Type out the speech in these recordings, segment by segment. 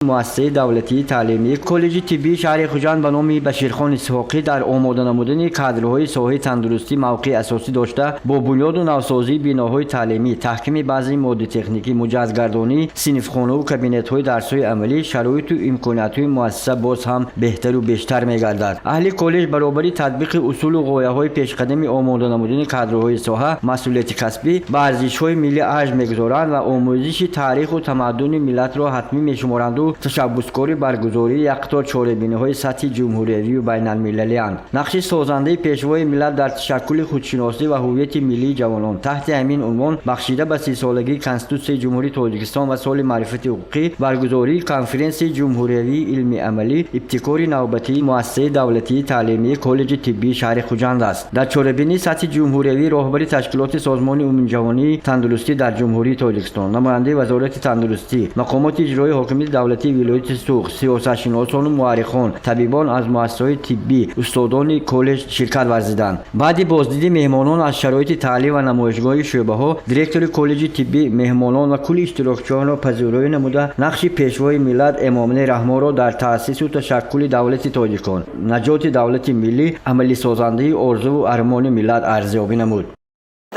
Муассисаи давлатии таълимии Коллеҷи тиббии шаҳри Хуҷанд ба номи Баширхон Исҳоқӣ дар омода намудани кадрҳои соҳаи тандурустӣ мавқеи асосӣ дошта, бо бунёду навсозии биноҳои таълимӣ, таҳкими базаи моддитехникӣ, муҷаҳҳазгардонии синфхонаву кабинетҳои дарсҳои амалӣ шароиту имкониятҳои муассиса боз ҳам беҳтару бештар мегардад. Аҳли коллеҷ баробари татбиқи усулу ғояҳои пешқадами омода намудани кадрҳои соҳа, масъулияти касбӣ, ба арзишҳои миллӣ арҷ мегузоранд ва омӯзиши таъриху тамаддуни миллатро ҳатмӣ мешуморанду ташаббускори баргузории як қатор чорабиниҳои сатҳи ҷумҳуриявию байналмилалианд. Нақши созандаи Пешвои миллат дар ташаккули худшиносӣ ва ҳуввияти миллии ҷавонон таҳти ҳамин унвон, бахшида ба 30-солагии Конститутсияи Ҷумҳурии Тоҷикистон ва соли маърифати ҳуқуқӣ, баргузории конференсияи ҷумҳуриявии илми-амалӣ ибтикори навбатии муассисаи давлатии таълимии Коллеҷи тиббии шаҳри Хуҷанд аст. Дар чорабинии сатҳи ҷумҳуриявӣ роҳбари ташкилоти Созмони умумиҷаҳонии тандурустӣ дар Ҷумҳурии Тоҷикистон, намояндаи Вазорати тандурустӣ, мақомоти иҷроии ҳокимияти давлатии вилояти Суғд, сиёсатшиносону муаррихон, табибон аз муассисаҳои тиббӣ, устодони коллеҷ ширкат варзиданд. Баъди боздиди меҳмонон аз шароити таълим ва намоишгоҳи шӯъбаҳо, директори коллеҷи тиббӣ меҳмонон ва кулли иштирокчиёнро пазироӣ намуда, нақши Пешвои миллат Эмомалӣ Раҳмонро дар таъсису ташаккули давлати тоҷикон, наҷоти давлати миллӣ, амалисозандаи орзуву армони миллат арзёбӣ намуд.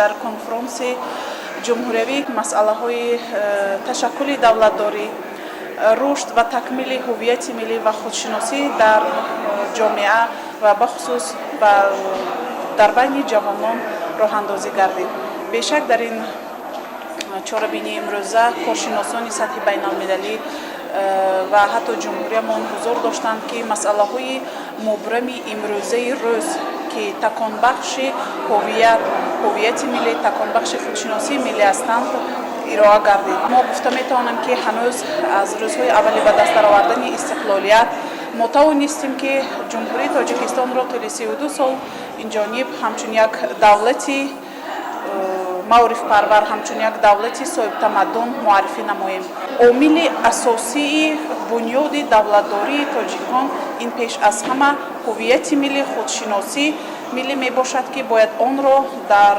Дар конфронси ҷумҳуриявӣ масъалаҳои ташаккули давлатдорӣ, рушд ва такмили ҳуввияти миллӣ ва худшиносӣ дар ҷомеа ва бахусус дар байни ҷавонон роҳандозӣ гардид. Бешак, дар ин чорабинии имрӯза коршиносони сатҳи байналмилалӣ ва ҳатто ҷумҳуриямон ҳузур доштанд, ки масъалаҳои мубрами имрӯзаи рӯз, ки таконбахши ҳуввияти миллӣ, таконбахши худшиносии миллӣ ҳастанд, ироа гардид. Мо гуфта метавонем, ки ҳанӯз аз рӯзҳои аввали ба даст даровардани истиқлолият мо тавонистем, ки Ҷумҳурии Тоҷикистонро тӯли 32 сол инҷониб ҳамчун як давлати маорифпарвар, ҳамчун як давлати соҳибтамаддун муаррифӣ намоем. Омили асосии бунёди давлатдории тоҷикон ин пеш аз ҳама ҳуввияти миллӣ, худшиносӣ миллӣ мебошад, ки бояд онро дар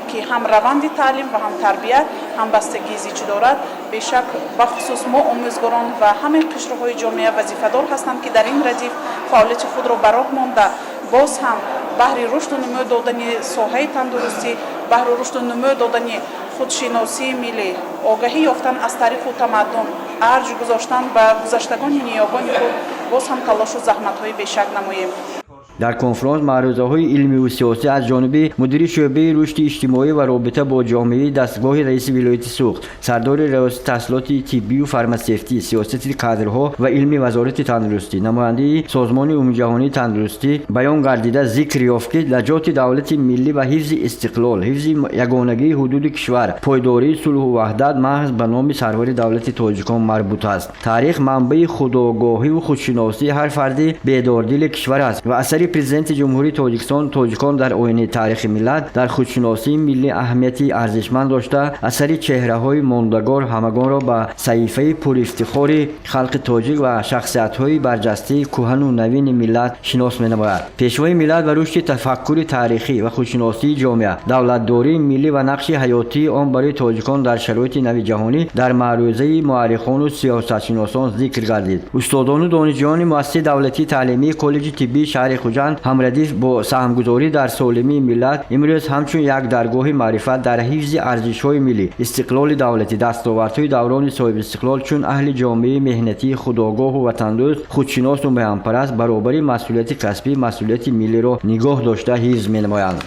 ки ҳам раванди таълим ва ҳам тарбият ҳамбастагии зич дорад. Бешак, бахусус мо, омӯзгорон, ва ҳамаи қишрҳои ҷомеа вазифадор ҳастанд, ки дар ин радиф фаъолияти худро ба роҳ монда, боз ҳам баҳри рушду нумӯ додани соҳаи тандурустӣ, баҳри рушду нумӯ додани худшиносии миллӣ, огаҳӣ ёфтан аз таъриху тамаддун, арҷ гузоштан ба гузаштагони ниёгони худ боз ҳам талошу заҳматҳои бешак намоем. Дар конфронс маърӯзаҳои илмиву сиёсӣ аз ҷониби мудири шӯъбаи рушди иҷтимоӣ ва робита бо ҷомеаи дастгоҳи раиси вилояти Суғд, сардори раёсати таҳсилоти тиббию фарматсевтӣ, сиёсати кадрҳо ва илми Вазорати тандурустӣ, намояндаи Созмони умумиҷаҳонии тандурустӣ баён гардида, зикр ёфт, ки наҷоти давлати миллӣ ва ҳифзи истиқлол, ҳифзи ягонагии ҳудуди кишвар, пойдории сулҳу ваҳдат маҳз ба номи сарвари давлати тоҷикон марбут аст. Таърих манбаи худогоҳиву худшиносии ҳар фарди бедордили кишвар аст ва асари Президенти Ҷумҳурии Тоҷикистон тоҷикон дар оинаи таърихи миллат дар худшиносии миллӣ аҳамияти арзишманд дошта, асари чеҳраҳои мондагор ҳамагонро ба саҳифаи пурифтихори халқи тоҷик ва шахсиятҳои барҷастаи кӯҳану навини миллат шинос менамояд. Пешвои миллат ба рушди тафаккури таърихӣ ва худшиносии ҷомеа, давлатдории миллӣ ва нақши ҳаётии он барои тоҷикон дар шароити нави ҷаҳонӣ дар маърӯзаи муаррихону сиёсатшиносон зикр гардид. Устодону донишҷӯёни муассисаи давлатии таълимии Коллеҷи тиббии шаҳри Хуҷанд ҳамрадиф бо саҳмгузорӣ дар солимии миллат имрӯз ҳамчун як даргоҳи маърифат дар ҳифзи арзишҳои миллӣ, истиқлоли давлатӣ, дастовардҳои даврони соҳибистиқлол, чун аҳли ҷомеаи меҳнатии худогоҳу ватандӯст, худшиносу меҳанпараст баробари масъулияти касбӣ масъулияти миллиро нигоҳ дошта ҳифз менамоянд.